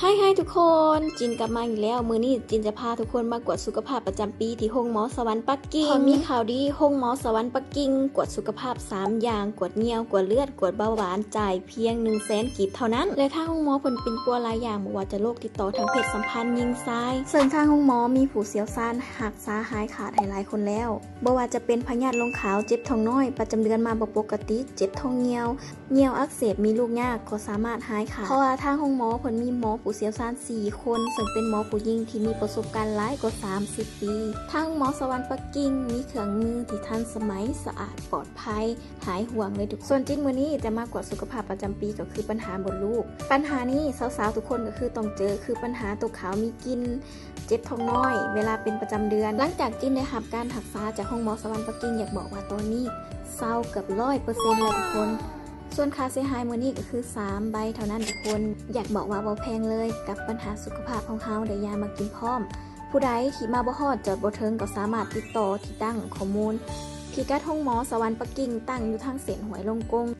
Hi hi ທຸກຄົນ, ຈິນກັບມາອີກແລ້ວ. ມື້ນີ້ຈິນຈະພາທຸກຄົນມາກວດສຸຂະພາບປະຈຳປີທີ່ໂຮງໝໍສະຫວັນປັກກິ່ງ. ເພາະມີຂ່າວດີ, ໂຮງໝໍສະຫວັນປັກກິ່ງກວດສຸຂະພາບສາມຢ່າງ, ກວດຍ່ຽວ, ກວດເລືອດ, ກວດເບົາຫວານ, ຈ່າຍພຽງໜຶ່ງແສນກີບເທົ່ານັ້ນ. ແລະ ທາງໂຮງໝໍເພິ່ນປິ່ນປົວຫຼາຍຢ່າງ, ບໍ່ວ່າຈະໂລກຕິດຕໍ່ທາງເພດສຳພັນຍິງຊາຍ. ເຊິ່ງທາງໂຮງໝໍມີຜູ້ຊ່ຽວຊານຮັກສາຫາຍຂາດໃຫ້ຫຼາຍຄົນແລ້ວ. ບໍ່ວ່າຈະເປັນພະຍາດລົງຂາວ, ເຈັບທ້ອງນ້ອຍ, ປະຈຳເດືອນມາບໍ່ປົກກະຕິ, ເຈັບທ້ອງຍ່ຽວ, ຍ່ຽວອັກເສບ, ມີລູກຍາກກໍສາມາດຫາຍຂາດ. ເພາະວ່າທາງໂຮງໝໍເພິ່ນມີໝໍຜູ້ຊ່ຽວຊານສີ່ຄົນ, ເຊິ່ງເປັນໝໍຜູ້ຍິງທີ່ມີປະສົບການຫຼາຍກວ່າສາມສິບປີ. ທາງໂຮງໝໍສະຫວັນປັກກິ່ງມີເຄື່ອງມືທີ່ທັນສະໄໝ, ສະອາດ, ປອດໄພ, ຫາຍຫ່ວງເລີຍທຸກຄົນ. ສ່ວນຈິນມື້ນີ້ຈະມາກວດສຸຂະພາບປະຈຳປີກໍຄືບັນຫາມົດລູກ. ບັນຫານີ້ສາວໆທຸກຄົນກໍຄືຕ້ອງເຈີ, ຄືບັນຫາຕົກຂາວມີກິ່ນ, ເຈັບທ້ອງນ້ອຍເວລາເປັນປະຈຳເດືອນ. ຫຼັງຈາກຈິນໄດ້ຮັບການຮັກສາຈາກໂຮງໝໍສະຫວັນປັກກິ່ງ, ຢາກບອກວ່າຕອນນີ້ເຊົາເກືອບຮ້ອຍເປີເຊັນແລ້ວທຸກຄົນ. ສ່ວນຄ່າເສຍຫາຍມື້ນີ້ກໍຄືສາມໃບເທົ່ານັ້ນທຸກຄົນ. ຢາກບອກວ່າບໍ່ແພງເລີຍກັບບັນຫາສຸຂະພາບຂອງເຮົາ, ໄດ້ຢາມາກິນພ້ອມ. ຜູ້ໃດທີ່ມາບໍ່ຮອດ, ຈອດບໍ່ເຖິງ, ກໍສາມາດຕິດຕໍ່ທີ່ຕັ້ງຂໍ້ມູນ. ພິກັດໂຮງໝໍສະຫວັນປັກກິ່ງຕັ້ງຢູ່ທາງເສັ້ນຫ້ວຍລົງກົງ,